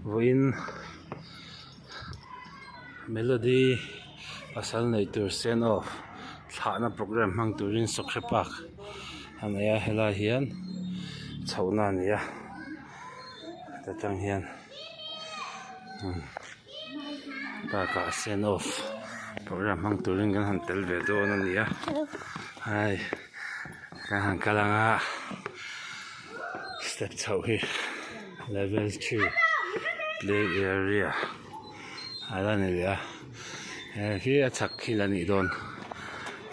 Vawiin Melody pasal nei tur send off thlahna programme hmang turin Sawkhre Park a nei a helai hian chhohna a ni a ta tang hian park ah send off programme hmang turin kan han tel ve dawn a ni a hei kan han kal ang a step chhoh hi level three play area a la ni leh a he khi a chhak khi la nih dawn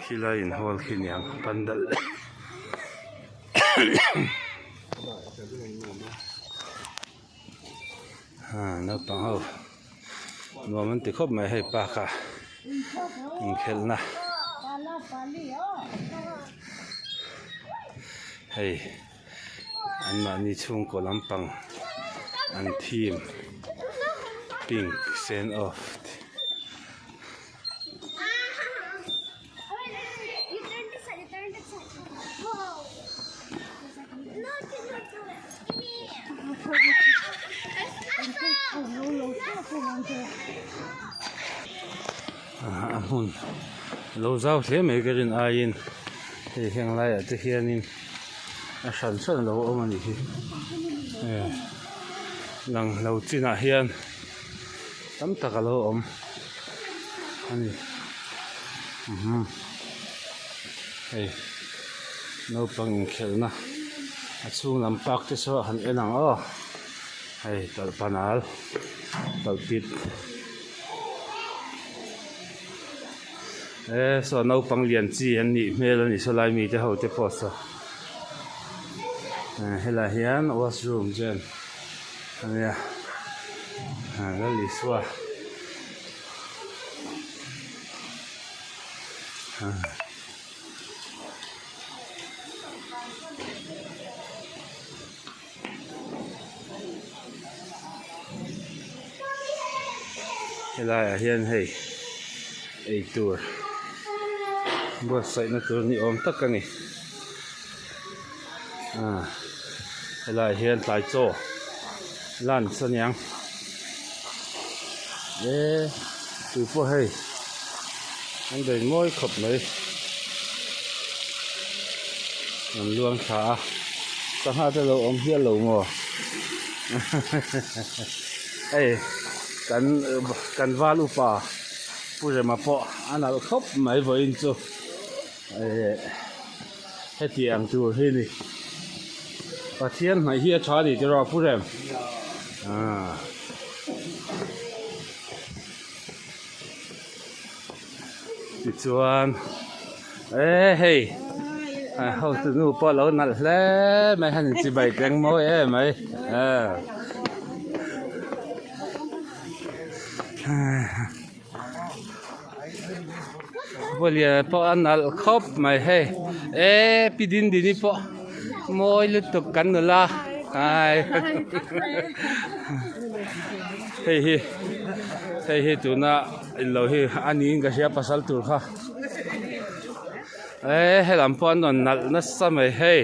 khilai in hall khi niang pandal Naupang ho nuam an ti khawp mai hei park ah inkhelhna hei anmahni chhungkaw lampang an theme pink send off tih. A hmun lo zau hle mai ka rin aiin hei heng laiah te hianin a hran hran a lo awm a nih hi lang lo chinah hian tam tak a lo awm a ni hei naupang inkhelhna a chhung lam park te saw han en ang aw hei tawlhpanal tawlhpit e saw naupang lian chi an nih hmel a ni saw lai mite ho te pawh saw helaiah hian washroom chen a nia Lal Isua. Helaiah hian hei eitur buatsaihna tur ni awm tak a ni helaiah hian tlai chaw lunch a niang e tui pawh hei an bei mawi khawp mai an luang thla a sangha te lo awm hial lo maw hei kan kan val upa Pu Rema pawh a nalh khawp mai vawiin chu eh heti ang tur hi ni Pathian hnaih hi a tha a ni tiraw Pu Rem ah. Tichuan e hei hotu nu pawh lo nalh hle mai han inchibai teng mawi em mai Pawlian pawh a nalh khawp mai hei e pi Dindini pawh mawi lutuk kan nula ai hei hi hei hi tuna inlo hi a niin ka hria pasal tur kha e helam pawh an rawn nalh nasa mai hei.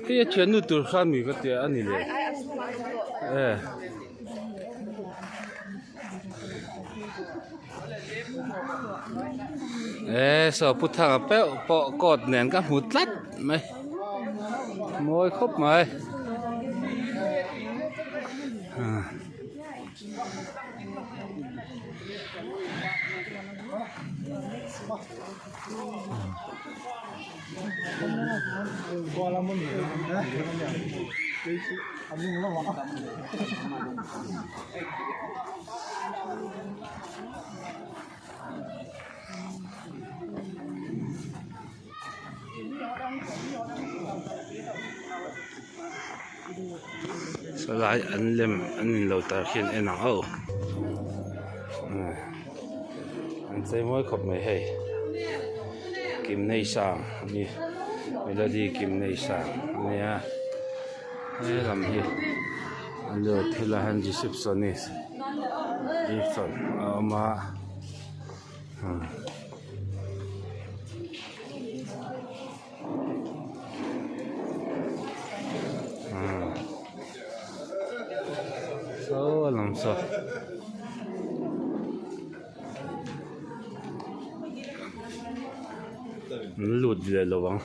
Hei a thiannu tur khan mi ka tia a ni le e. E saw pu thanga peuh pawh coat nen ka hmu tlat mai mawi khawp mai. Sawlai an lem an in lo tar khi an en ang aw an chei mawi khawp mai hei kim nei sang a ni melody kim nei sang a nia he lam hi. Helaiah hian receptionist Gibson a awm a Saw lam saw. An lut leh lo ang.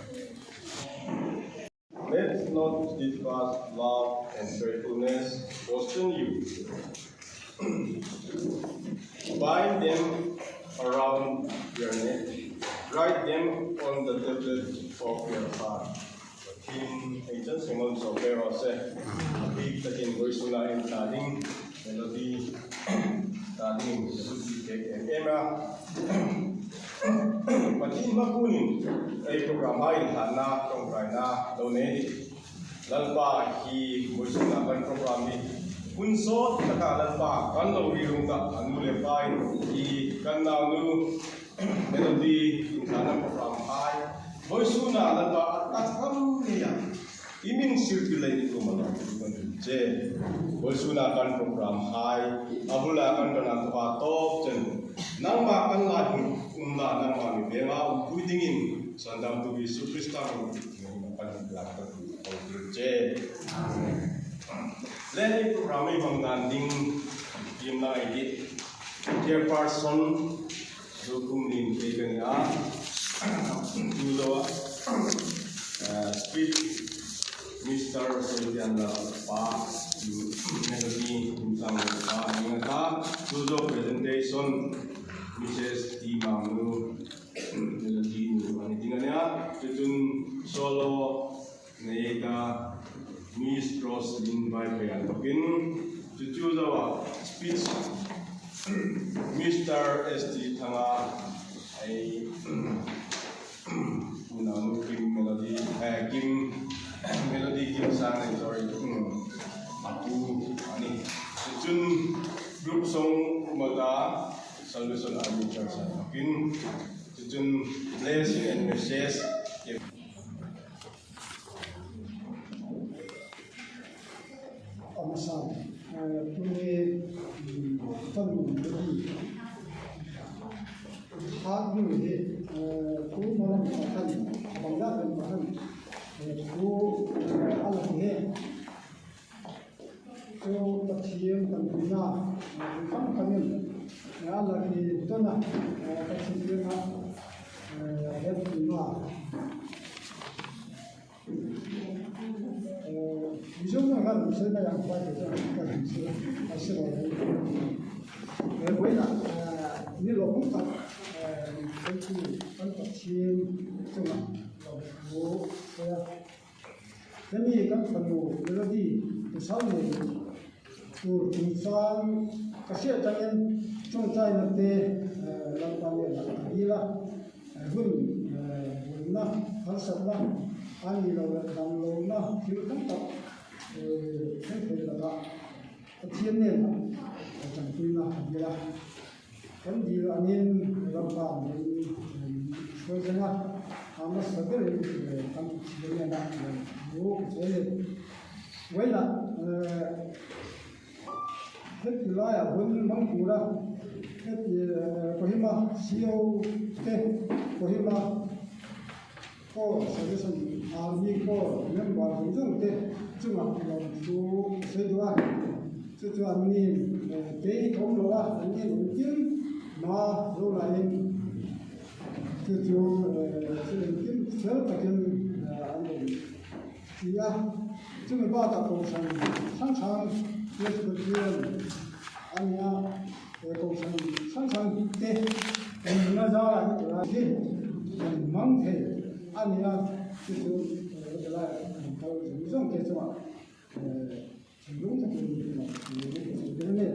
Let not steadfast love and faithfulness constrain you. Bind them around your neck, write them on the tablet of your heart. Pathian hei chuan Simon saw ve rawh se, a bik takin vawisuna en ta ding melody ta dingin ka hlut bik thei em em a. Pathian hmakunin ei program a inhlanna tawngtaina lo nei a ni. Lalpa hi vawisuna kan program hi hun sawt taka Lalpa kan lo rilung ta an nu leh pa in hi kan naunu melody inhlanna program ai Vawisuna Lalpa a tak ram ngei a, i min sirtir leh i tum a lo ti kan rin che. Vawisuna kan program hai a bula kan ran a thawk a tawp chen. Nangmah kan lai hun um la nangmah mi venga umpui dingin Chhandamtu Jesuh Krista min tih thianghlim a kan inlak ka duh a lo tir che. Le i program i hmang dan ding fimna ai tih Chairperson Zokhum nin phei ka ni a, Tuzo a Speech Mister Sawifianna pa Melody Himsang pa a ni ngat a, Tuzo Presentation Mrs T Mangnu Melody nu a ni ding a nia, chuchun Solo Neita Miss Roslyn Vaiphei an bawkin chu chu zoah speech Mister ST Thanga hei unau Kim Melody eh Kim Melody Kim Sang nei sorry a pu a ni. Tichun group song Mata Salvation Army Church an bawkin tichun Blessing and Message Amasa tuni fanu melody thak nu hi thu maram pakhan bangla kan pakhan thu a lang he chu Pathian kan puina hrang hrangin a laki tawna Pathian pianga he puina Mizo hna khan an sawi mai ang khuai te chuan ka han sawi a hre lo mai. He vawiinah ni lawmawm tak min hruaitu kan Pathian chungah lawmthu sawi a. Hemi kan fanu Melody pasal nei tur chungchang ka hriat atangin tawngtaina te Lalpa ngenah ka dil a, hun buaina harsatna a ni lo leh dam lohna thil tam tak thleng thei lakah Pathian ngenah tanpuina ka dil a. Kan dil angin Lalpa min hruai zeng a, a hmasa berin kan Pathian ngenah lawmthu ka sawi a ni. Vawiinah heti laiah hun hmang tura heti Kohima CO te Kohima Corps Salvation Army Corps member zawng zawng te chungah lawmthu ka sawi duh a, chu chu an ni kei ka awm lo a, an ni engkim hma zo laiin chu chu thil engkim fel takin an rawn ti a, chumi bakah kohhran hrang hrang Presbyterian a ni a, he kohhran hrang hrang te nunna zarah hi tûrah hi kan hmang thei a ni a, chu chu helai kan kal zawng zawng te chungah thinlung takin ka sawi a ni.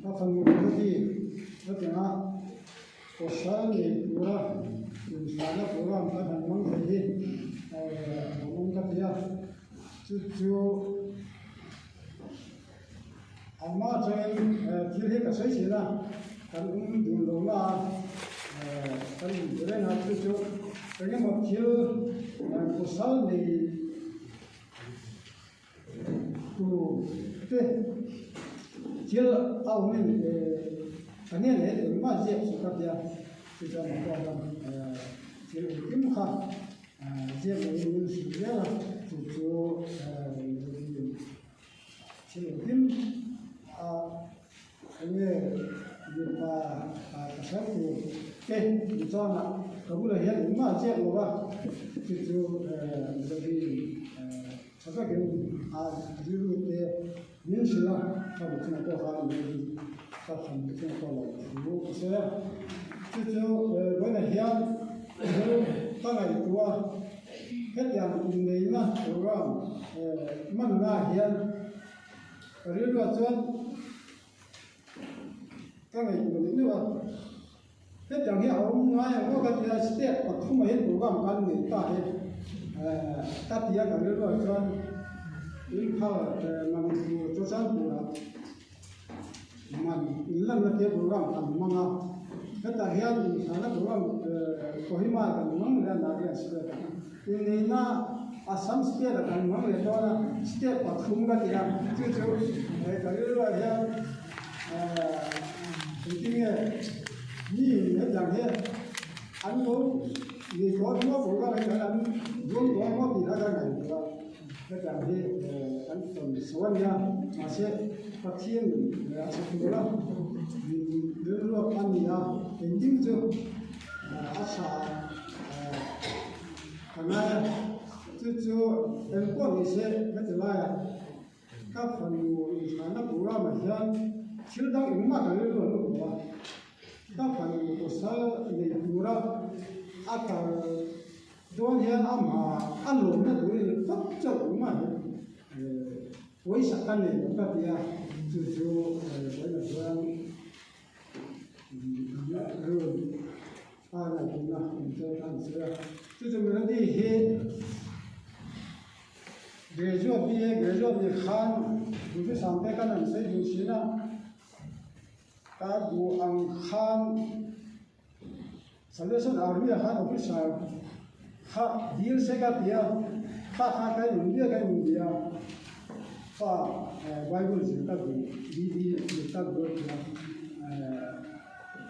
Ka fanu Melody hetianga Pasal nei tura inhlahna program kan han hmang thei hi a awm ka ti a, chu chu amah atangin thil hi ka sawi thin a, kan awm dun lo na a, kan inti reng a, chu chu engemaw thil pasal nei. tur te thil a awm in ka nen leh engmah ziak chu ka tia chuchuan a pawh hian thil engkim kha ziak loin min hrilh zel a chu chu thil engkim a Enge mipa pasal tur te ni chuan ah ka bulah hian engmah a chiak lo va, chu chu Mizovi tha takin a rilru te min hrilh a, ka bu chungah pawh khan Mizovi ka tham bu chungah pawh lo thu ka sawi a, chu chu vawiinah hian thil ka ngaihtuah a, hetiang inneihna program hmanna ah hian Ka rilruah chuan ka ngaihtuah leh neuh a, hetiang hi a awm ngai ang aw ka ti a, step pathumah hian program kan nei ta hi ka ti a, ka rilruah chuan Imphal Manipur Churachandpur-ah man inlanna tia program kan hmang a, hetah hian inthlahna program Kohima kan hmang leh a, Nagaland state-ah inneihna Assam state ah kan hmang leh dawn a, state pathum ka ti a, chu chu he ka rilruah hian engtin nge mi hetiang hi an lo ni tawh emaw program hi kan an dawn tawh emaw tih kha ka ngaihtuah a, hetiang hi kan tawn chho a nia, mahse Pathian a chhe tur a rilruak a ni a, engtin chu a tha. Ka ngai a, chu chu eng pawh ni se heti laiah ka fanu inchhana programah hian thil dang engmah ka rilru an awm lo a, ka fanu pasal nei tura a kal dawn hian amah a lawmna turin phawt chauh engmah hi pawisa ka nei lo ka ti a, chu chu vawiinah chuan A ngaihtuahna awm chu a ni sawi a, chu chu melody hi graduate BA graduate ni khan duhthusam te kan an sawi duh thin a, ka duh ang khan Salvation Army ah khan officer kha dil se ka ti a, kha kha ka inbia ka inbia fa Bible zir ka duh BB zir ka duh a ti a.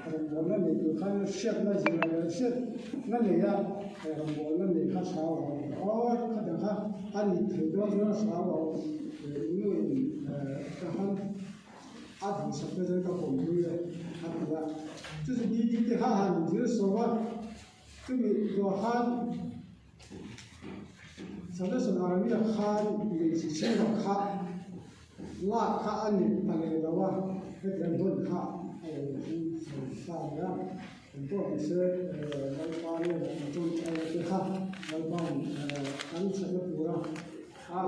Rawngbawlna nei tur khan hriatna zir leh hriatna nei a, rawngbawlna nei kha hlau a awm aw khatiang kha a ni thei dawn chuan a hlau a awm nuin ka han a duhsak te chuan ka pawmpui e a ti a, chu chu DD te kha a han zir sawm a, chumi zawh khan Salvation Army ah khan hmeichhe chhungah kha lak kha a ni ta leh lo a, hetiang hun kha a lo thleng chho ta leh a, eng pawh ni se Lalpa nen an tawngtai te kha Lalpa'n kan chakna tura a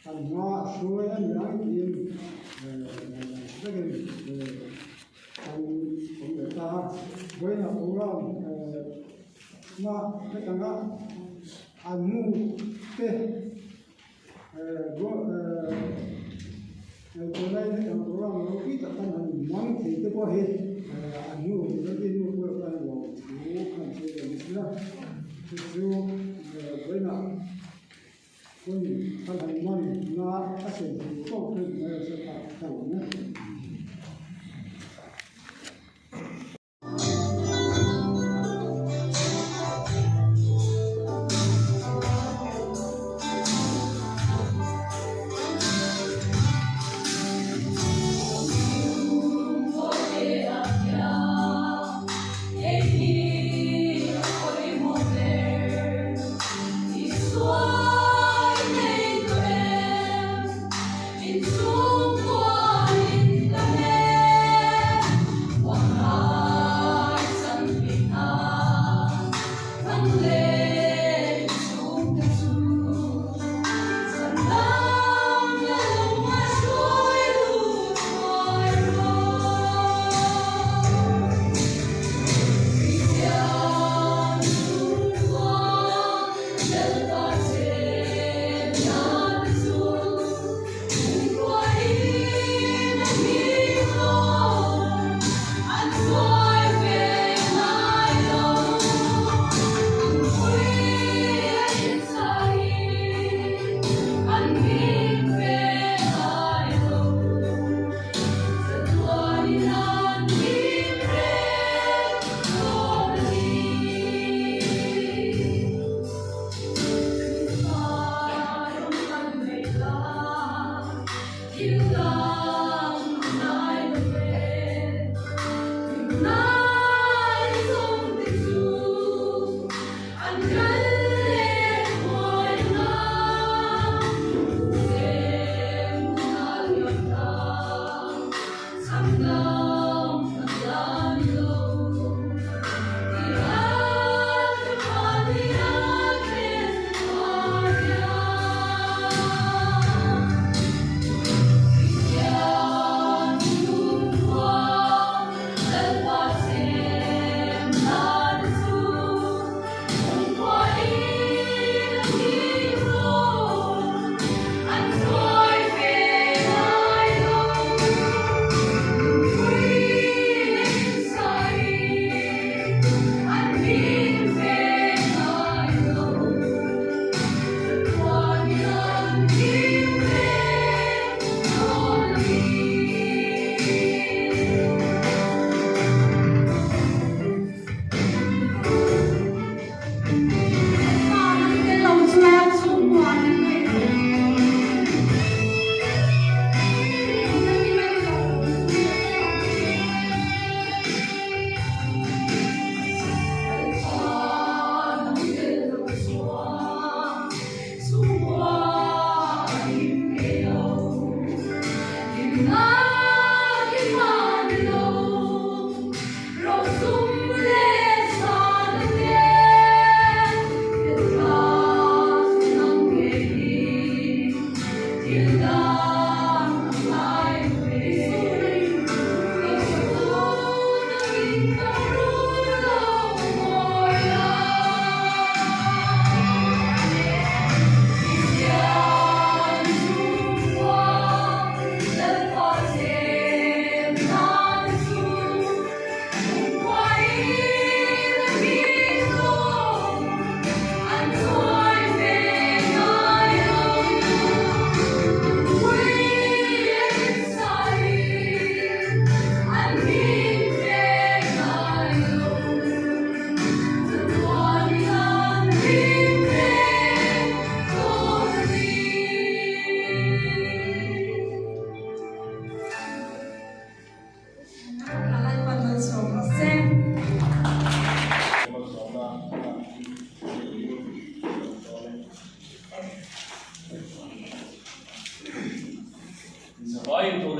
kan hma a hruai a ni ang tiin takin kan awm leh ta a, vawiinah program na hetanga an nu te. Tunlai hetiang program ropui tak kan han hmang thei te pawh hi a hnu Mizote nu pawh khan lo thu khan sawi ve nasa a, chu chu vawiinah hun kan han hman na a sawi thei tawk hi mai a hriat a ka lawm e.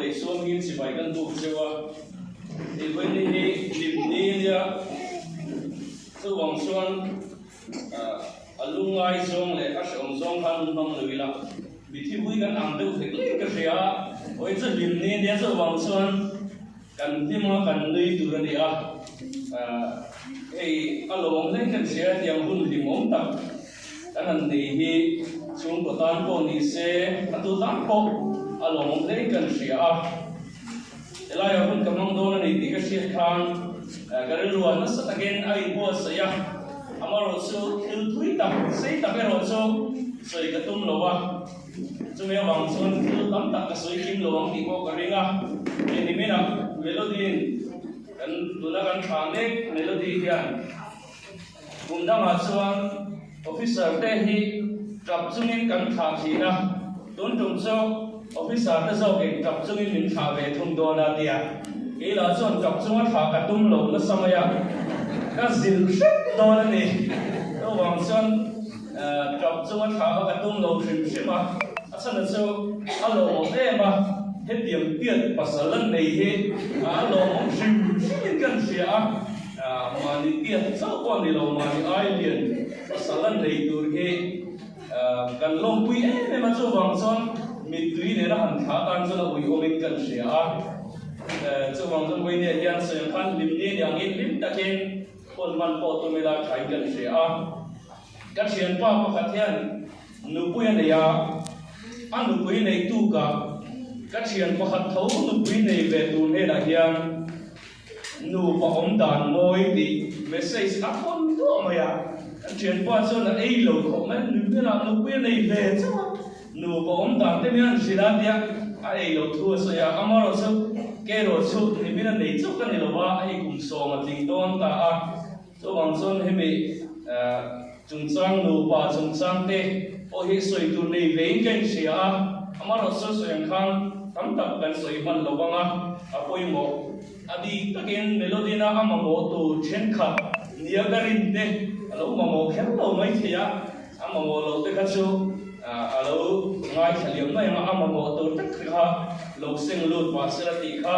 lei suamngin chibai kan buk cheu a, tih vawiin hi hlimni nia chuvang chuan a lungngai zawng leh a hrehawm zawng khan hun hmang lo ila mithi vui kan ang deuh hlek hlek ka hria a, vawiin chu hlimni nia chuvang chuan kan hlim a kan nui tur a ni a, hei a lawm hlek kan hria tiang hun hlimawm tak. Kan han nei hi chhungkaw tan pawh ni se, a tu tan pawh a lawmawm hle kan hria a. Helaiah hun ka hmang dawn a ni tih ka hriat khan ka rilruah nasa takin a inbuatsaih a, amaherawh chu thil thui tak, sei tak erawh chu sawi ka tum lo a. Chumi avang chuan thil tam tak ka sawi kim lo ang tih pawh ka ring a. Hei niminah Melody-in kan tuna kan thlah mek Melody hian, Kum dangah chuan officer te hi tap chungin kan thlah thin a, tun tum chu officer te zawkin tap chungin min thlah ve thung dawn a tia. Kei lah chuan tap chunga thlah ka tum lo nasa mai a, ka zilh hrep dawn a ni. Chuvang chuan tap chunga thlah kha ka tum lo hrim hrim a, a chhan chu a lawmawm em a, hetiang pian pasal an nei hi a lawmawm hrim hrimin kan hria a. Mahni pian chauh pawh ni lo, mahni ai lian pasal an nei tur hi kan lawmpui em em a, chuvang chuan mittui nena han thla tan chuan a uiawmin kan hria a. Chuvang chuan Vawinia hian sawi ang khan hlimni ni angin hlim takin phone hman pawh tum ila thain kan hria a. Ka thianpa pakhat hian nupui a nei a, a nupui nei tukah ka thian pakhat tho nupui nei ve tur hnenah hian, Nupa awm dan mawi tih message a thawn duah mai a, kan thianpa chuan a ei lo khawp mai, nupui nupui a nei ve chauh a, nupa awm dan te mian hrilh a tia a ei lo thu a sawi a, amaherawh chu kerawh chu nimin a nei chauh ka ni lo va, hei kum sawm a tling dawn ta a, chuvang chuan hemi chungchang nupa chungchang te pawh hi sawi tur nei vein ka inhria a, amaherawh chu sawi ang khan tam tak kan sawi hman lo vang a, a pawimawh. A bik takin Melody-na a mamawh tur thenkhat nia ka rin te a lo mamawh kher lo mai thei a, a mamawh loh te kha chu a lo ngaithla liam mai ang a, a mamawh tur tak kha lo seng lut pah sela tih kha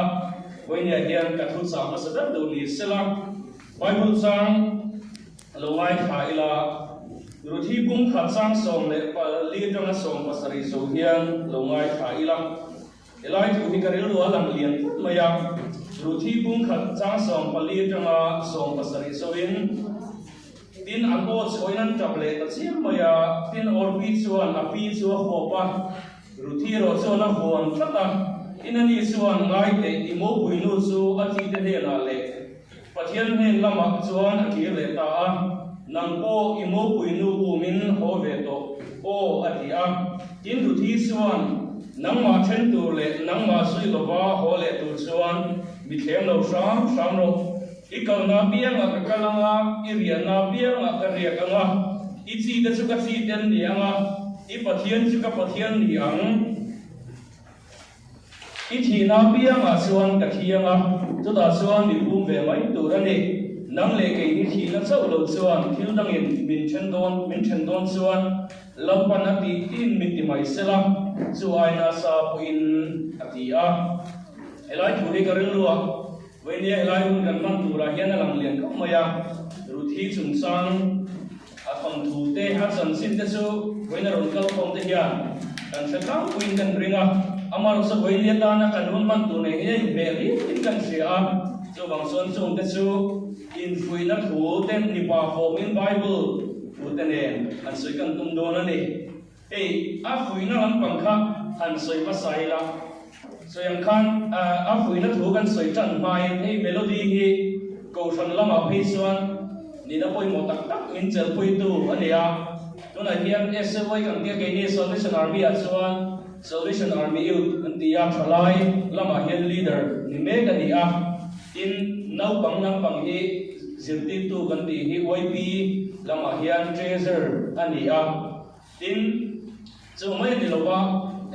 vawinia hian ka thu chah hmasa ber duh ni sela. Bible chang lo ngaithla ila, Ruthi bung khat chang 14 atanga 17 zo hian lo ngaithla ila. Helai thu hi ka rilru a lang lian phut mai a, Ruthi bung khat chang 14 atanga 17 zoin tin an aw chhuahin an tap leh ta chiam mai a, tin Orpi chuan a pi chu a fawp a, Ruthi erawh chuan a huan tlat a, tin ani chuan ngai teh i mopuinu chu a thi te hnenah leh Pathian hnen lamah chuan a kir leh ta a, Nang pawh i mopuinu umin haw ve tawh aw, a ti a. Tin Ruthi chuan, Nangmah then tur leh nangmah zui lova haw leh tur chuan mi thlem lo hram hram rawh. I kalna apiangah ka kal ang a, i riahna apiangah ka riak ang a, i chi te chu ka chi te an ni ang a, i Pathian chu ka Pathian ni ang. I thihna apiangah chuan ka thiang a, chutah chuan mi pum ve mai tur a ni. Nang leh kei hi thihna chauh lo chuan thil dangin min then dawn, min then dawn chuan Lalpan a tih tiin min ti mai sela, chu aina sa pawhin a ti a. Helai thu hi ka rilru a, vawinia helai hun kan hman turah hian a lang lian khawp mai a, Ruthi chungchang, A thawnthu te, a chanchin te chu vawiin a rawn kal khawm te hian kan hre tlangpuiin kan ring a, amaherawh chu vawiin atana kan hun hman tur nei hi a inhmeh riau in kan hria a, chuvang chuan chung te chu infuihna thu te mipa fawmin Bible thu te nen han sawi kan tum dawn a ni. Hei a fuihna lampang kha han sawi hmasa ila, sawi ang khan a fuihna thu kan sawi tan hmain hei melody hi Kohhran lamah phei chuan nihna pawimawh tak tak min chelhpuitu a ni a, tunah hian SAY kan tia keini Salvation Army ah chuan Salvation Army Youth an ti a, thalai lamah hian leader ni mek a ni a, tin naupang lampang hi zirtirtu kan tih hi YP lamah hian treasurer a ni a. Tin, chu mai a ni lo va,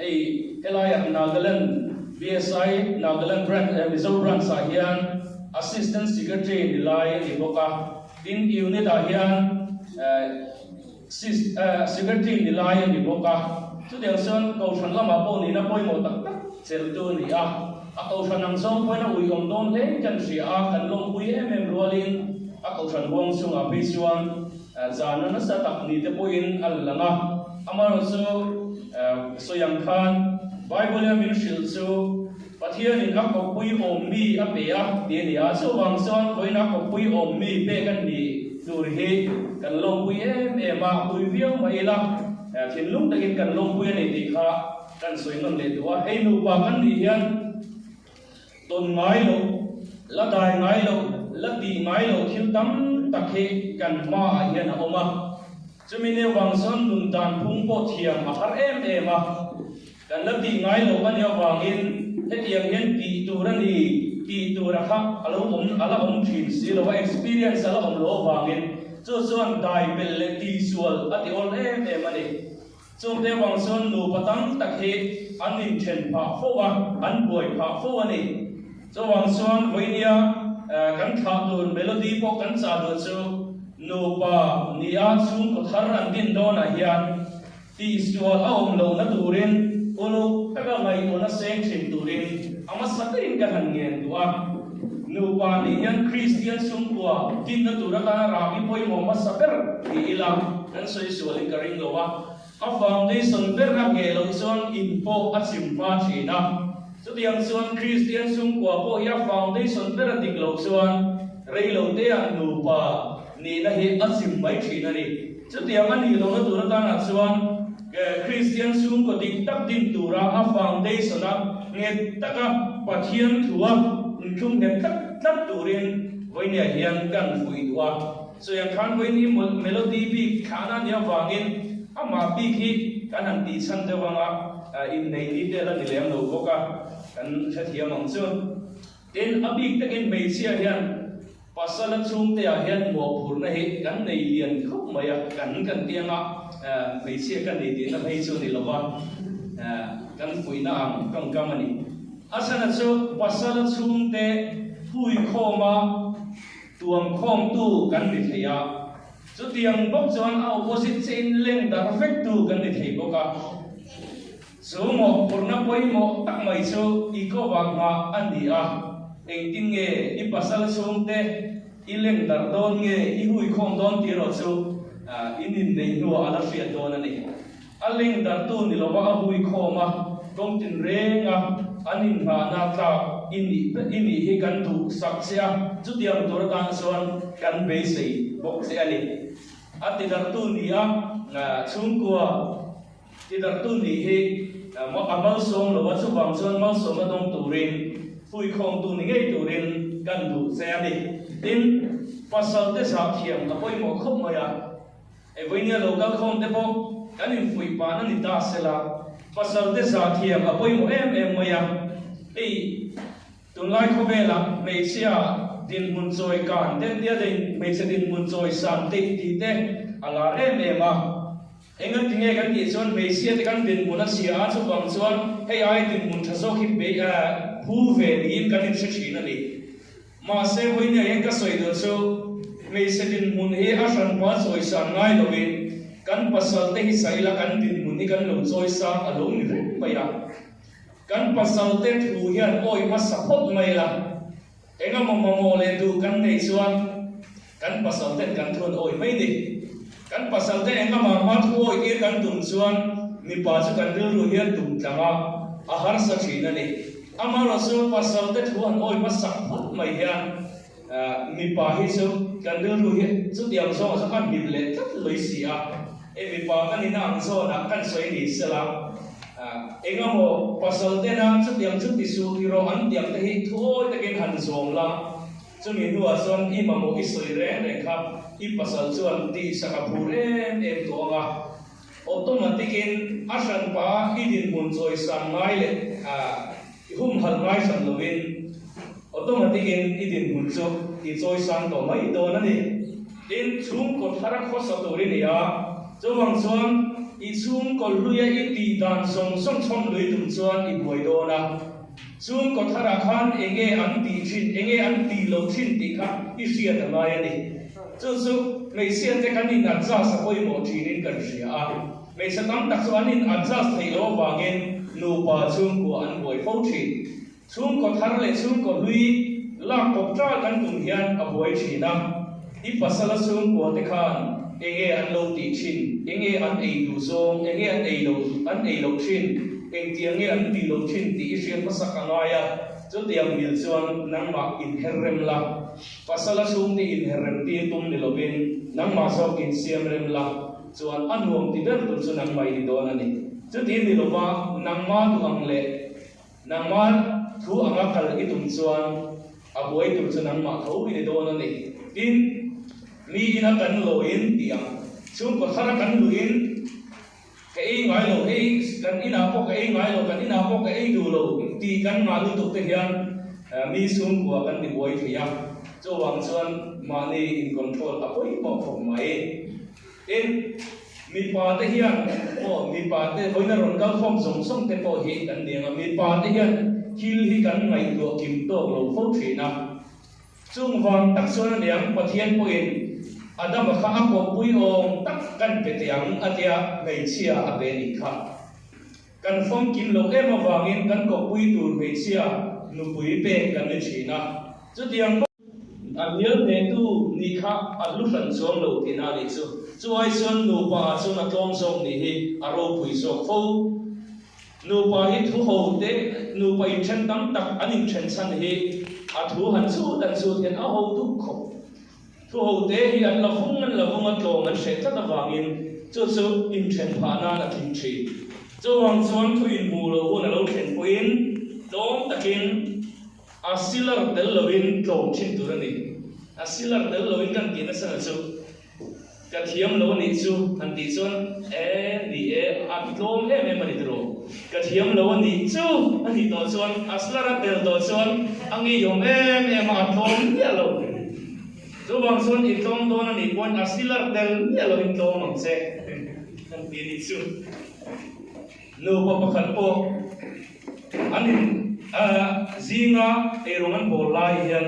hei helaiah Nagaland BSI Nagaland Branch eh Mizo Branch ah hian Assistant Secretary ni lai a ni bawk a, tin Unit ah hian eh Secretary ni lai a ni bawk a, chutiang chuan Kohhran lamah pawh nihna pawimawh tak tak. chelhtu a ni a, a kohhran ang zawng pawhin a uiawm dawn hle kan hria a, kan lawmpui em em rualin a kohhran huang chungah phei chuan zana nasa tak ni te pawhin a la lang a. Amaherawhchu sawi ang khan Bible-a min hrilh chu Pathianin a kawppui awm mi a pe a ti a ni a, chuvang chuan vawiin a kawppui awm mi pek a nih tur hi kan lawmpui em em a, pui viau mai ila thinlung takin kan lawmpui a ni tih kha kan sawi nawn leh duh a. Hei nupa kan nih hian tawn ngai loh, la dai ngai loh, la tih ngai loh thil tam tak hi kan hmaah hian a awm a, chumi neu vang chuan nun dan phung pawh thiam a har em em a. Kan la tih ngai loh a nih avangin hetiang hian tih tur a ni tih tur a kha a lo awm a la awm thin si lo a, experience a la awm loh avangin chu chuan dai pel leh tihsual a ti awl em em a ni. Chungte avang chuan nupa tam tak hi an inthen phah fo a, an buai phah fo a ni. Chuvang chuan vawinia kan thlah tur melody pawh kan chah duh chu nupa nia chhungkaw thar an din dawnah hian Tihsual a awm lohna turin uluk taka ngaihtuahna seng thin turin a hmasa takin ka han ngen duh a. Nupa nih hian Kristian chhungkua dinna tur atana rahbi pawimawh hmasa ber ti ila kan sawi sualin ka ring lo a. A foundation ber a ngheh loh chuan in pawh a chim hma thin a. Chutiang chuan Kristian chhungkua pawh hi a foundation ber a dik loh chuan reiloteah nupa nihna hi a chim mai thin a ni. Chutiang a nih lohna tur atanah chuan Kristian chhungkaw dik tak din tura a foundation-a nghet taka Pathian thua inthlum nghet tlat tlat turin vawinia hian kan fuih duh a. Sawiang khan vawiin hi melody bik thlahna a nih avangin amah bik hi kan han tihchhan deuh anga inneih ni te la ni lem lo bawk a, kan hrethiam ang chu. Tin, a bik takin hmeichhia hian Pasala chhungte ah hian mawhphurhna hi kan nei lian khawp mai a, kan kan ti anga hmeichhia ka ni tihna phei chu ni lova kan fuihna ang tawngkam a ni. A chhana chu pasala chhungte hui khawma tuam khawmtu kan ni thei a, chutiang bawk chuan a opposite chiahin leng darh vektu kan ni thei bawk a. Chu mawhphurhna pawimawh tak mai chu i kovah nghah a ni a, engtin nge i pasal chhungte i leng darh dawn nge i hui khawm dawn tih erawh chu in inneih hnuah a la hriat dawn a ni. A leng darhtu ni lova a hui khawm a, kawng tinreng a an inngahna tlak i nih i nih hi kan duh sak che a, chutiang tur atan chuan kan beisei bawk che a ni. A ti darhtu ni a, chhungkua. Tidartu nih hi a malsawm lo a, chuvang chuan malsawmna dawng turin huikhawmtu ni ngei turin kan duh che a ni. Tin, pasalte zah thiam a pawimawh khawp mai a, vawinia lo kal khawm te pawh kan infuih pahna ni ta sela, pasalte zah thiam a pawimawh em em mai a, hei tunlai khawvelah hmeichhia dinhmun chawi kan te tia hmeichhe dinhmun chawi san tih tih te a lar em em a. Enga tinge kan tih chuan hmeichhia te kan dinhmun a chhia a, chuvang chuan hei ai dinhmun tha zawk hi bei phu ve niin kan inhre thin a ni. Mahse vawiin hian ka sawi duh chu hmeichhe dinhmun hi a hranpa chawisan ngai lovin kan pasal te hi saila kan dinhmun hi kan lo chawisang a lo ni reng mai a. Kan pasal te thu hian awi hmasa phawt mai la. Engemaw mamawh leh duh kan neih chuan kan pasal ten kan thu an awih mai ni. Kan pasal te engemaw hma thu awih tir kan tum chuan mipa chu kan rilru hian tum tlang a, a harsa thin a ni. Amaherawhchu pasal te thu an awih hmasak phawt mai hian mipa hi chu kan rilru hi chutiang zawngah chuan kan hlim leh tlat lui si a. Hei mipa ka nihna ang zawnah kan sawi ni sela, engemaw pasal tena chutiang chu ti suh ti rawh an tiang te hi thuawi takin han zawm la, chumi hnuah chuan i mamawh i sawi reng reng kha i pasal chuan tihsak a phur em em tawh ang a, automatic in a hranpa i dinhmun chawisan ngai leh i humhalh ngai hran lovin automatic in i dinhmun chu i chawisang tawh mai dawn a ni. Tin, chhungkaw thar a khawsa tur i ni a, chuvang chuan i chhungkaw hluia i tih dan zawng zawng chhawm lui tum chuan i buai dawn a. Chhungkaw tharah khan enge an tih thin, enge an tih loh thin tih kha i hriat a ngai a ni. Chu chu hmeichhia te kan in adjust a pawimawh thinin kan hria a. Hmeichhe tam tak chu an in adjust theih loh avangin nupa. Nupa chhungkua an buai fo thin. Chhungkaw thar leh chhungkaw hlui lak kawp ṭal kan tum hian a buai thin a. I pasala chhungkua te khan enge an lo tih thin, enge an ei duh zawng, enge an ei lo an ei loh thin, engtiang nge an tih loh thin tih i hriat hmasak a ngai a. Chutiang mil chuan nangmah inher rem la. Pasala chhungte inher rem tir tum ni lovin nangmah zawk insiam rem la. Chuan a nuam ti ber tur chu nangmah i ni dawn a ni. Chuti ni lova nangma duh ang leh nangma thu anga kal i tum chuan a buai tur chu nangmah tho i ni dawn a ni. Tin, mi ina kan lawiin tih ang chhungkaw thara kan luhin ka ei ngai lo, hei kan inah pawh ka ei ngai lo, kan inah pawh ka ei duh lo tih kan ngah lutuk te hian mi chhungkua kan ti buai thei a. Chuvang chuan mahni in control a pawimawh khawp mai. Tin, mipa te hian pawh mipa te vawiin a rawn kal khawm zawng zawng te pawh hi kan ni ang a, mipa te hian thil hi kan ngaihtuah kim tawk lo fo thin a. Chung vang tak chuan a niang Pathian pawhin Adama kha a kawppui awm tak kan pe teh ang a tia hmeichhia a pe nih kha. Kan famkim loh em avangin kan kawppui tur hmeichhia nupui pek kan ni thin a, chutiang pawh. A hnial hnehtu nih kha a hlu hran chuang lo tihna a nih chu. Chu ai chuan nupa ah chuan a tlawm zawk nih hi a ropui zawk fo. Nupa hi thu ho te, nupa inthen tam tak an inthen chhan hi a thu han chhut an chhut hian a ho duh khawp. Thu ho te hi an la vung an la vung a tlawm an hreh tlat avangin chu chu inthen phah nan a tling thin. Chuvang chuan thu inhmuh loh hun a lo thlen pawhin tlawm takin, A silar tel loin tlawm thin tur a ni. A silar tel loin kan tih nasa na chu ka thiam lo a nih chu han tih chuan e ni e a tlawm em em a ni tiraw. Ka thiam lo a nih chu a nih tawh chuan a silar a tel tawh chuan a ngeiawm em em a, a tlawm miah lo. Chuvang chuan i tlawm dawn a nih pawhin a silar tel miah loin tlawm ang che kan ti a nih chu. Nupa pakhat pawh an in zinga eirawng an bawl lai hian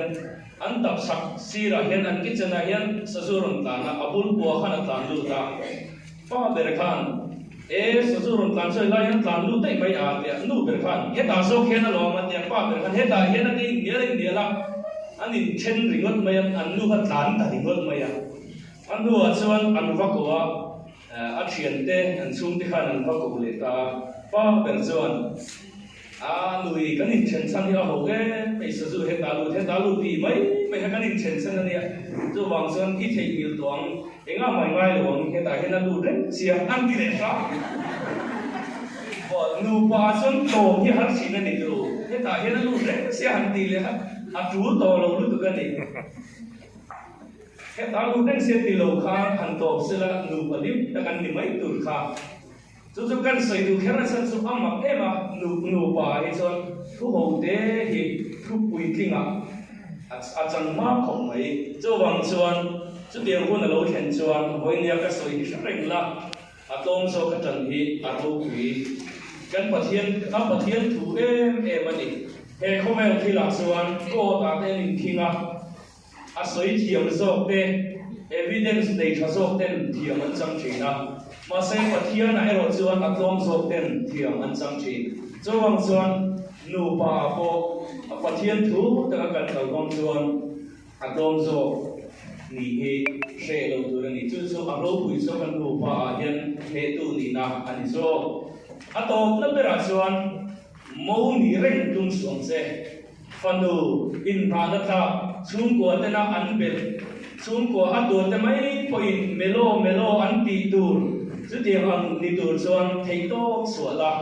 an tap chhak sirah hian an kitchen ah hian sazu rawn tlan a, a bul kua khan a tlan lut a, pa ber khan e sazu rawn tlan chu helai hian tlan lut daih mai a tia, nu ber khan hetah zawk hian a lawm a tia, pa ber khan hetah hian a ti inhnial a inhnial a, an inthen ringawt mai a, an nu kha tlan ta ringawt mai a, a hnuah chuan an va ko a. A thiante an chhungte khan an va ko leh ta a, pa ber chuan a nui kan inthen chhan hi a ho em mai sazu hetah lut hetah lut tih mai mai kha kan inthen chhan a nia, chuvang chuan i theihnghilh tawh ang, engah mai ngai lo ang hetah hian a lut reng sia an ti leh hram. Nupa chuan tlawm hi har thin a ni tiro, hetah hian a lut reng sia han tih leh kha a tul tawh lo lutuk a ni. Heta lut reng se ti lo kha han tawp sela nupa lim tak an ni mai tur kha. Chu chu kan sawi duh kher nasa chu a mak em a, nupa hi chuan thu ho te hi thu puitlingah a chang hma khawp mai. Chuvang chuan chutiang hun a lo thlen chuan vawinia ka sawi hi hre reng la, a tlawm zawk a tan hi a ropui. Kan Pathian a Pathian thu em em a ni. He khawvel thilah chuan court ah te an inkhing a. A sawi thiam zawk te, evidence nei tha zawk ten thiam an chang thin a, mahse Pathianah erawh chuan a tlawm zawk ten thiam an chang thin. Chuvang chuan nupa ah pawh Pathian thu taka kan kal hmang chuan a tlawm zawk nih hi hreh lo tur a ni. Chu chu a ropui zawk a nupa ah hian hnehtu nihna a ni zawk. A tawpna berah chuan mo nih reng tum suh ang che. Fanu inhnahna tlak chhungkua tena an belh, chhungkua a tuate mai pawhin melaw melaw an tih tur chutiang ang ni tur chuan theihtawp chhuah la.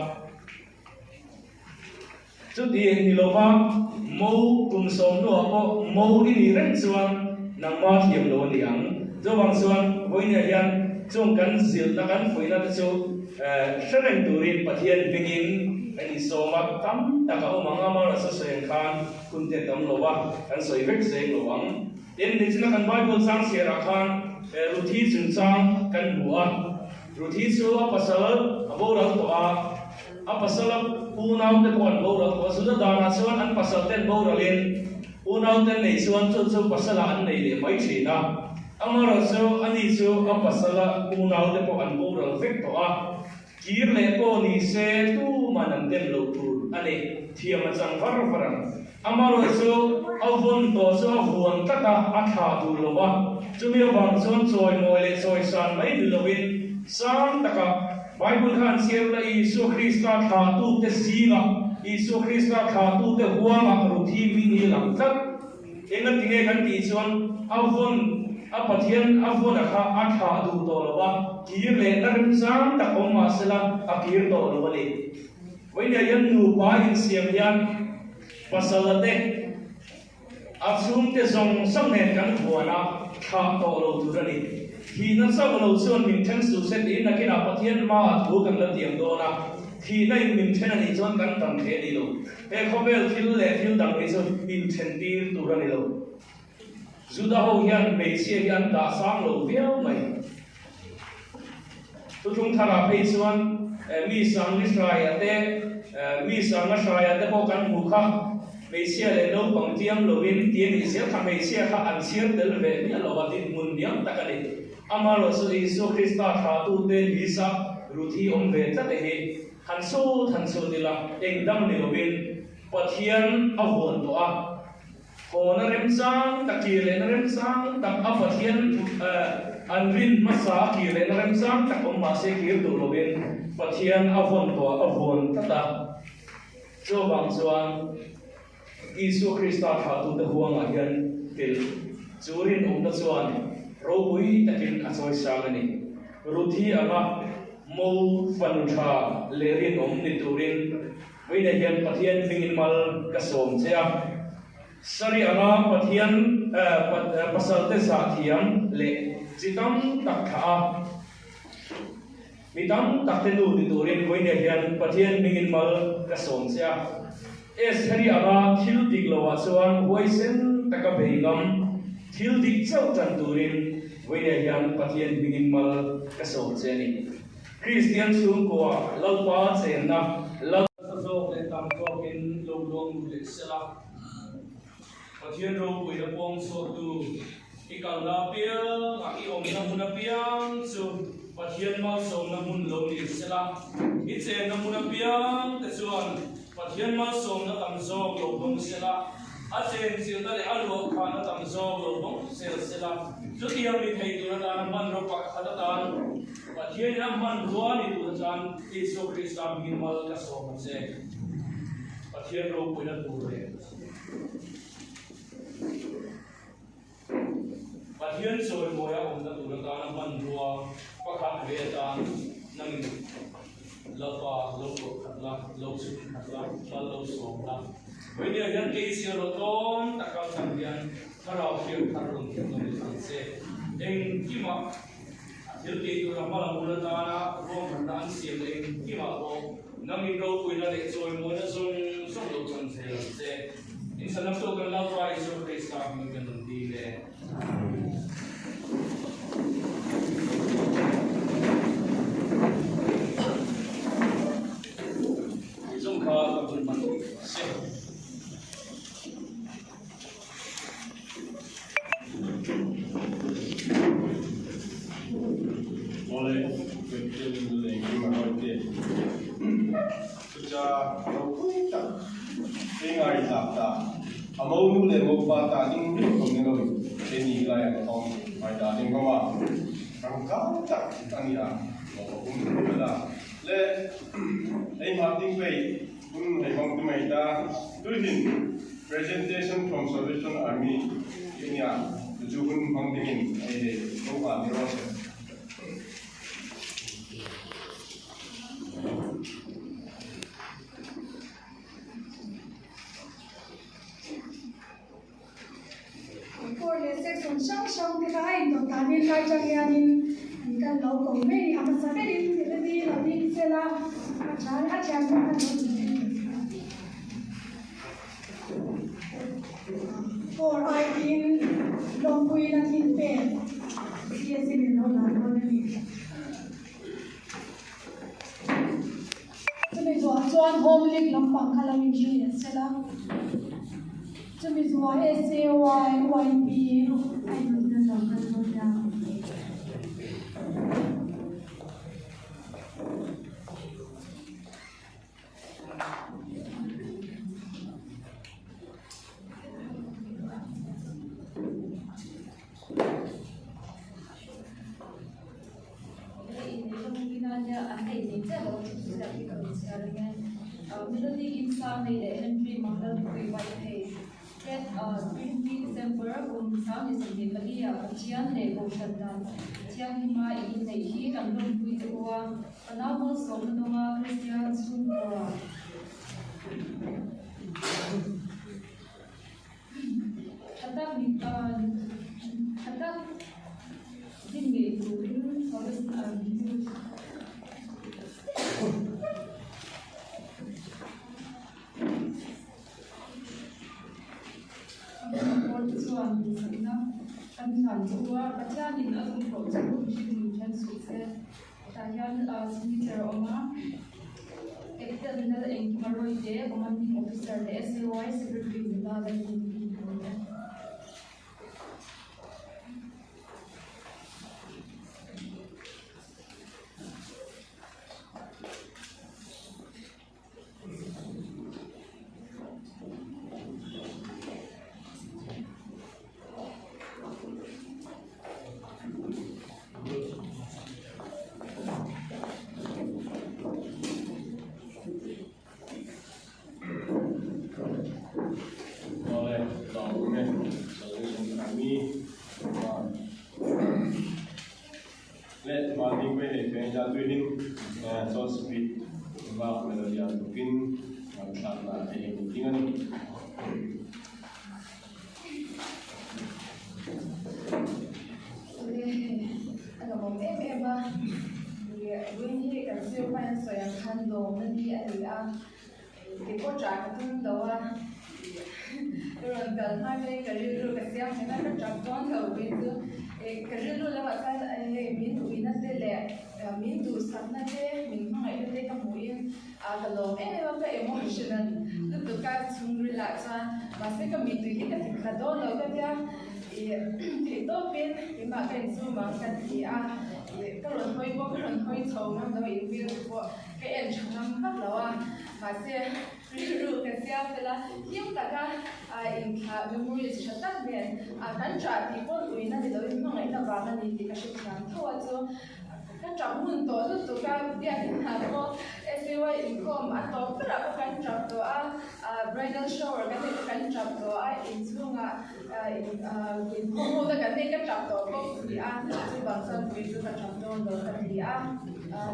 Chuti ni lova mo kum sawmhnuah pawh mo i nih reng chuan nangma thiam lo a ni ang. Chuvang chuan vawinia hian chung kan zilhna kan fuihna te chu hre reng turin Pathian hmingin Kan insawm a, tam tak a awm ang a, Marasa sawi ang khan hun te tam lo a, kan sawi vek zeng lo ang. Tin, nichina kan Bible chang chhiarah khan Ruthi chungchang kan hmu a, Ruthi chu a pasal a boral tawh a, a pasala unaute pawh an boral tawh a, Juda danah chuan an pasal ten boralin unaute nei chuan chu chu pasalah an nei leh mai thin a, amaherawhchu ani chu a pasala unaute pawh an boral vek tawh a. Kir leh pawh ni se tuman an dem loh tur a ni. Thiam a chang var var ang. Amaherawhchu a vawn tawh chu a vuan tlat a, a thlah duh lo a. Chumi avang chuan chawimawi leh chawisan mai ni loin sang taka Bible kha an chhiar ula Isua Krista thlahtute zingah, Isua Krista thlahtute huangah Ruthi hming hi lang tlat. Enga tinge kan tih chuan a vawn a Pathian a vawn a kha a thlah duh tawh lo a, kir leh na remchang tak awm mah sela a kir tawh lo a ni. Vawiinah hian nupa insiam hian pasal te a chhungte zawng zawng nen kan vuan a thlah tawh lo tur a ni. Thihna chauh lo chuan min then suh se tiin nakinah Pathian hmaah thu kan la tiam dawn a, thihna in min then a nih chuan kan dam thei a ni lo. He khawvel thil leh thil dang hi chu inthen tir tur a ni lo. Juda ho hian hmeichhia hi an dah sang lo viau mai. Thuthlung tharah phei chuan mi sang ni hraia te, mi sanga hraia te pawh kan hmuh kha hmeichhia leh naupang tiam lovin ti a nih zel kha hmeichhia kha an chhiar tel ve miah lo a dinhmun niam tak a ni. Amaherawhchu Isua Krista thlahtute Lisa Ruthi awm ve tlat e hi. Han chhut han chhut ila, eng dang ni lovin Pathian a vuan tawh a, hawna remchang tak kir lehna remchang tak a Pathian an rin hmasa a kir lehna remchang tak awm mahse kir duh lovin Pathian a vawn tawh a, a vuan tlat a. Chuvang chuan Isua Krista thlahtute huangah hian tel chu rinawmna chuan ropui takin a chawisang a ni. Ruthi anga mo fanu tha leh rinawm ni turin vawiinah hian Pathian hmingin mal ka sawm che a. Sari anga Pathian pasalte zahthiam leh chi tam tak thlah a. Mi tam tak te nu ti turin vawiinah hian Pathian hmingin mal ka sawm che a. Estheri anga thil dik loah chuan huaisen taka bei ngam, thil dik chauh tan turin vawiinah hian Pathian hmingin mal ka sawm che a ni. Kristian chhungkua Lalpa chenna Lal. Nasa zawk leh tam zawkin lo luang lut leh sela. Pathian ropuina puang chhuaktu i kalna apiang a i awmna hmun apiang chu Pathian malsawmna hmun lo ni sela, i chenna hmun apiang te chuan Pathian malsawmna tam zawk lo dawng sela, a chenchilhna leh a luahkhahna tam zawk lo dawng zel sela, chutiang ni thei tur atana hmanraw pakhat atan Pathianin a hmanrua ni tur atan Isua Krista hmingin mal ka sawm a che. Pathian ropuina tur leh. Pathian chawimawi a awmna tur atana hmanrua pakhat ve atan nangin Lalpa lo ruah khat la, lo chhun khat la, lal lo sawm la. Vawinia hian kei chhiar rawh tlawm taka chang hian thlarau hriat thar rawn thiam lo ni ang che. Engkimah a thil tih tura hma la bul atana ruahmanna an siam leh engkimah pawh Nangin ropuina leh chawimawina zawng zawng lo chan zel ang che. In sanam tawk kan Lalpa Isua Krista hming kan rawn dil e. Zawng kha ka hun hman se. Awle, Pathian lei hi a rawi te. Chucha ropui tak engai tlak ta, a mo nu leh mo pa ta ding ring awm ni lo che ni lai an awm mai ta ding awm a, tangkai tak a ni a, lo awm zel a. Le, ei hma ding peih. Hun hei hmang ti mai ta. Tuihin Presentation from Salvation Army tih a nia, chu chu hun hmang dingin hei hei lo nghah ni rawh se. Court leh section hrang hrang te kha a indawt danin lai chang hianin an kan lo ko mai a ni. A hmasa berin ready lo ding sela a tha a thian pawh khan lo ding thei ni kha. Court aiin lawmpuiin a thil pek CSC in lo la dawn a ni. Chumi zuah chuan Home League lampang kha lo inzui leh sela. Chumi zuah SAY, YP a inzui na zawng kha chu nia.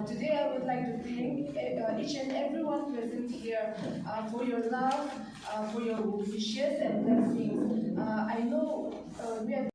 Today I would like to thank each and everyone present here for your love, for your wishes and blessings. I know we have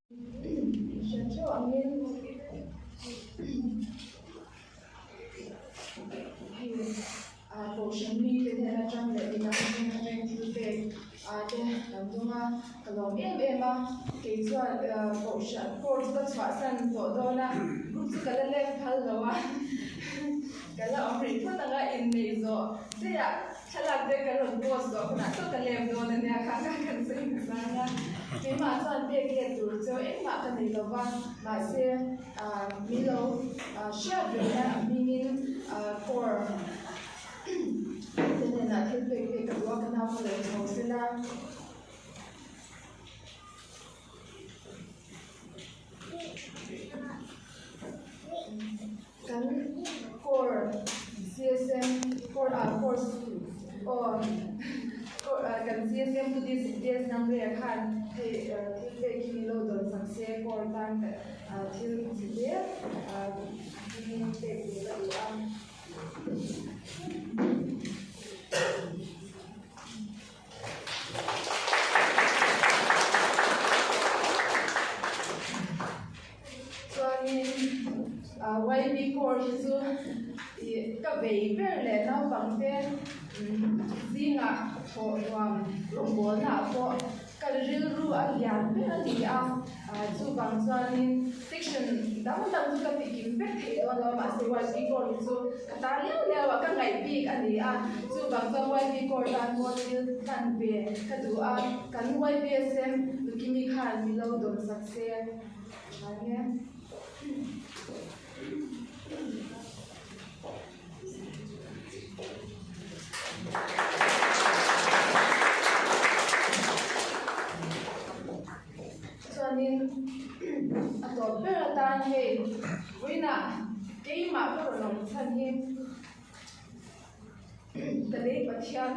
Ka lei Pathian.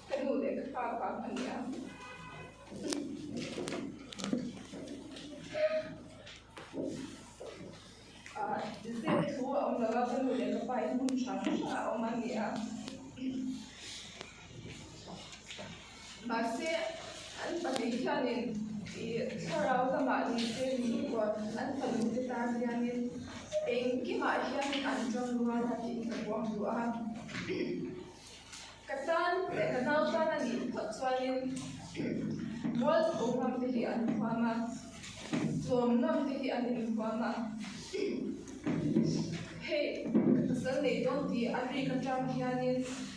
Ka nu leh ka pa vang a nia. Zep thu a awm lo a, ka nu leh ka pa hi hmun hrang hrang a awm a ni a. Mahse, an pahnih hianin ih thlarau lamah ni se ni pawh an fanu te tan hianin engkimah hian an ṭang rual a tih ka puang duh a. Ka tan leh ka nau tan a nih phawt chuanin mualpho ngam te hi an huam a, tlawm ngam te hi an inhuam a. Hei ka pasal nei dawn tih a rik aṭang hianin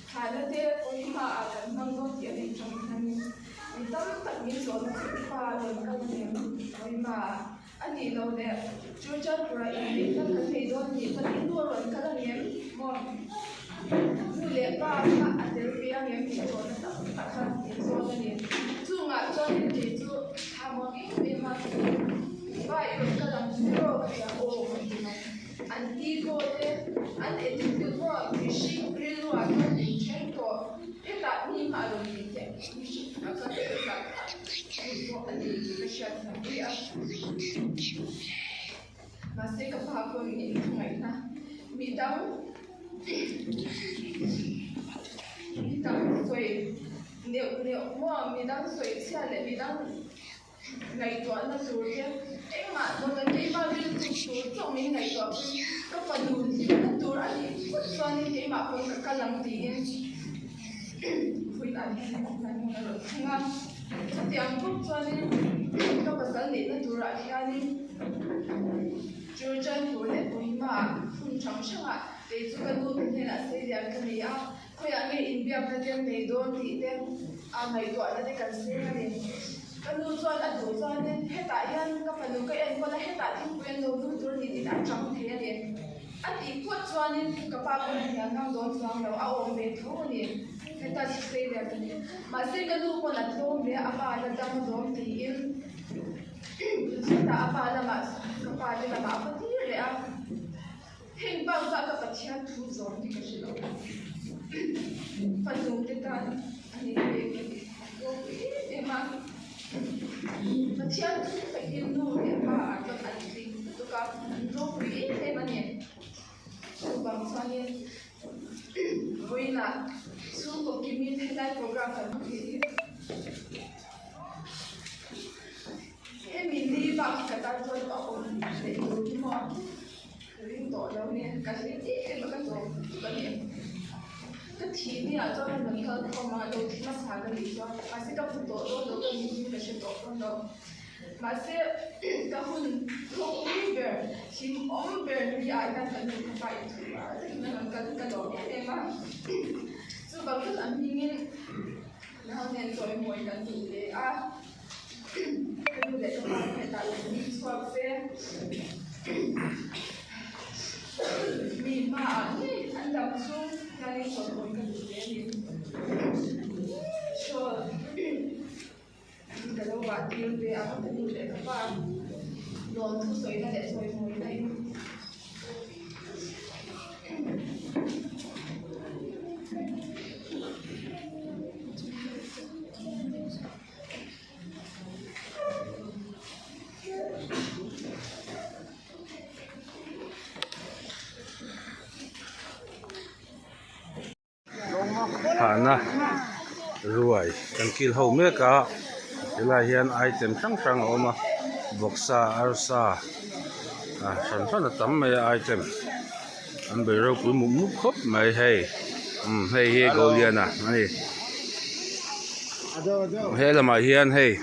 thlahna te pawimah ah kan hmang dawn tih a rik aṭang hianin mi tam tak min zawhna chu i pa a rawn kal hnem pawimah ah a nih loh leh Churchandpur ah inneihna kan nei dawn tih ka tih nu a rawn kal angem maw nu leh pa kha a tel ve angem tih zawhna tam tak kha min zawt a ni. Chungah chuanin kei chu thla muang em em a pa i rawn kal ang chu aw ka ti a aw ka ti mai. An ego te an attitude pawh mihring rilru ah chuan min then tawh hetah mi hma a rawn tih theih mihring ah chuan hetah kha tih pawh a ni tih ka hriat thiam pui a. Mahse ka pa pawh min inhmangaihna midang midang sawi neuh neuh maw midang sawi chhia leh midang Ngaihtuahna tur te engmah dawt a keimah rilru tur chauh min ngaihtuah pui ka fanu hlimna tur a nih phawt chuanin keimah pawn ka kal ang tiin phuihnah hian lai hmun a rawn thleng a. Chutiang bawk chuanin ka pasal neihna turah hianin Churchandpur leh Kohima ah hmun hrang hrangah kei chu ka nu te hnenah seilian ka nei a. Khawiah nge inbiakna te an nei dawn tih te a ngaihtuahna te kan seng a ni. Ka nu chuan a duh chuanin hetah hian ka fanu ka enkawl a, hetah thingpui an lo dum tur a ni tiin a chang thei a ni. A tih phawt chuanin ka pa pawh a hnial ngam dawn chuang lo, a awm ve tho a ni. Heta chu sei leh ka ni. Mahse ka nu pawn a tlawm ve a, a pa la dam zawm tiin hetah a pa lamah ka pa te lamah a va tir leh a. Heng bak bak a Pathian thu zawm hi ka hre lo. Fanu te tan a ni pek hi a ropui em em a. Pathian thu takin nu leh pa ah chuan an tling lutuk a, an ropui em em a ni. Chuvang chuanin vawiinah chhungkaw kimin helai program kan hmu thei hi. Hemi ni bak hi ka tan chuan a awm leh tur hi maw ka ring tawh lo nia, ka hlim em em a ka zawm tuk a ni. Ka thih ni ah chuan an rawn kal khawm a, lo thi hmasa ka nih chuan mahse ka hmu tawh dawn lo ka nih hi ka hre tawh dawn lo. Mahse ka hun thawkpui ber hlimawm ber ni ah hian ka nu ka pa inthuah a takin an rawn kal hi ka lawm em em a. Chuvang chuan an hmingin nau nen chawimawi kan duh ve a. Ka nu leh ka pa te hetah lo ni chhuak se mi hmaah ngei an dam chhung hianin chawlhhawi ka duh hle a ni. Shawl ka lo vah tir ve a ka nu leh ka pa lawmthu sawina leh sawimawina in. Thahna ruai kan kil ho mek a helaiah hian item hrang hrang a awm a vawksa arsa ah hran hran a tam mai a item an bei ropui mup mup khawp mai hei umm hei hi Goliana a ni he lamah hian hei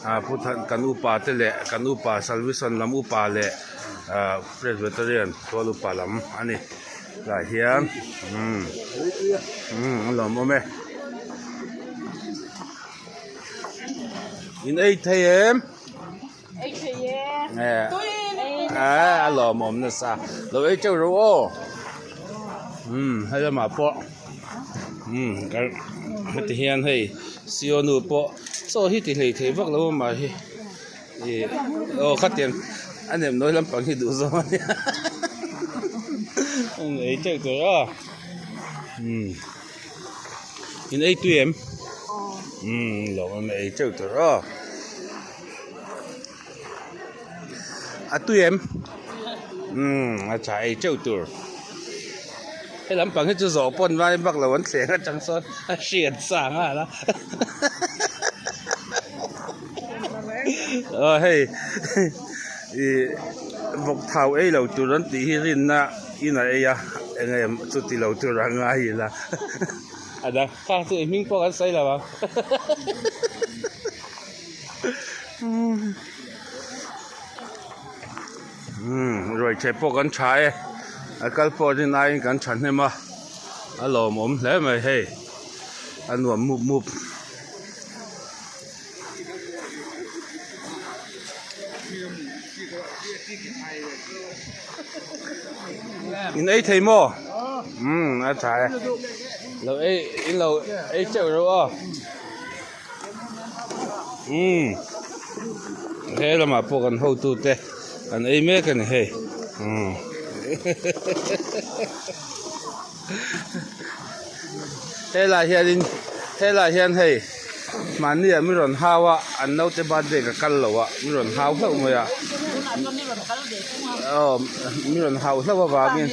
ah pu than kan upa te leh kan upa salvation lam upa leh ah presbyterian tual upa lam a ni tah hian umm umm a lawmawm e in ei thei em. Ei thei e. Tui Eh, a lawmawm nasa. Lo ei teuh ro aw. Um, hei lamah pawh um kal heti hian hei sio nu pawh chaw hi ti hlei thei vak lo a mah hi ih aw khatiang A nem nawi lampang hi duh zawng a nia ei teuh tur a umm in ei tui em umm lawm awm e ei teuh tur a a tui em umm a tha ei teuh tur he lampang hi chu zawh pawn vai vak lo an thleng atang sawn a hriat sa nghal a. Aw hei ih vawk thau ei lo tur an tih hi rinna in a ei a eng em chu ti lo tur a ngai ila a dang kha chu i hming pawh kan sawi lo ang umm ruai ṭheh pawh kan ṭha e a kal pawh rin aiin kan ṭhahnem a a lawmawm hle mai hei a nuam mup mup. In ei thei maw? Umm a tha e. Lo ei in lo ei teuh reuh a. Umm he lamah pawh kan hotu te an ei mek a ni hei. Umm helai hianin helai hian hei mahni ah mi rawn hau a an naute birthday ka kal lo a mi rawn hau hlauh mai a aw mi rawn hau hlauh avangin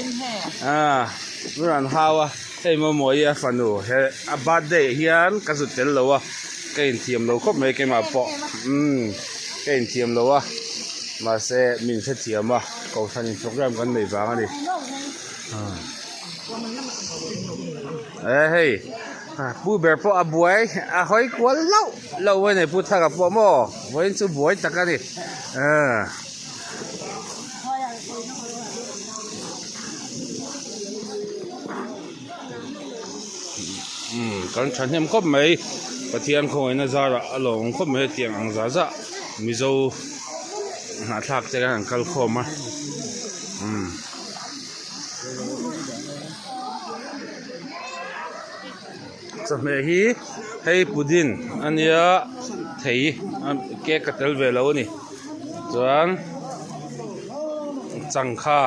ah mi rawn hau a hei mawmawii a fanu he a birthday ah hian ka zut tel lo a ka inthiam lo khawp mai keimah pawh umm ka inthiam lo a mahse min hrethiam a kohhran in program kan neih vang a ni. E hei pu ber pawh a buai a hawi kual hlauh hlauh mai a ni pu thaka pawh maw vawiin chu buai tak a ni umm kan thahnem khawp mai Pathian khawngaihna zarah a lawm khawp mai hetiang ang zah zah mizo hnahthlak te khan an kal khawm a umm. Chawhmeh hi hei pudin a nia thei cake a tel ve lo a ni chuan changkha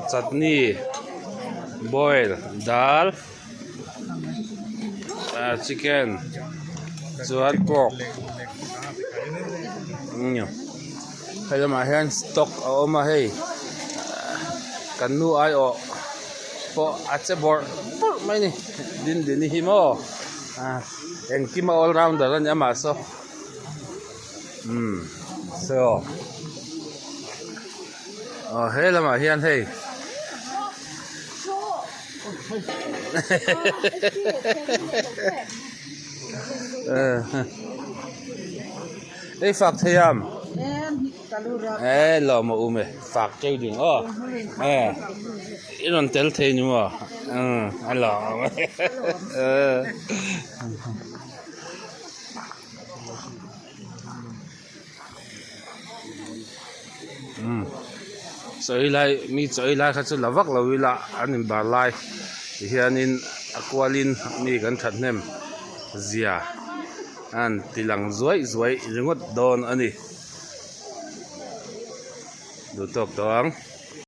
chutney boil dal ah chicken chuan pork hei lamah hian stock a awm a hei kan nu aiawh pawh a che bawrh bawrh mai a ni dindini hi maw ah engkim a all rounder a ni amah saw umm saw aw he lamah hian hei. Ei fak thei am e lawm a um e fak teuh ding aw e i rawn tel thei ni maw a lawm umm chawi lai mi chawi lai kha chu la vak lo ila an in bar lai ti hianin a kualin mi kan thathnem zia a han ti lang zuai zuai ringawt dawn a ni duh tawk tawh ang.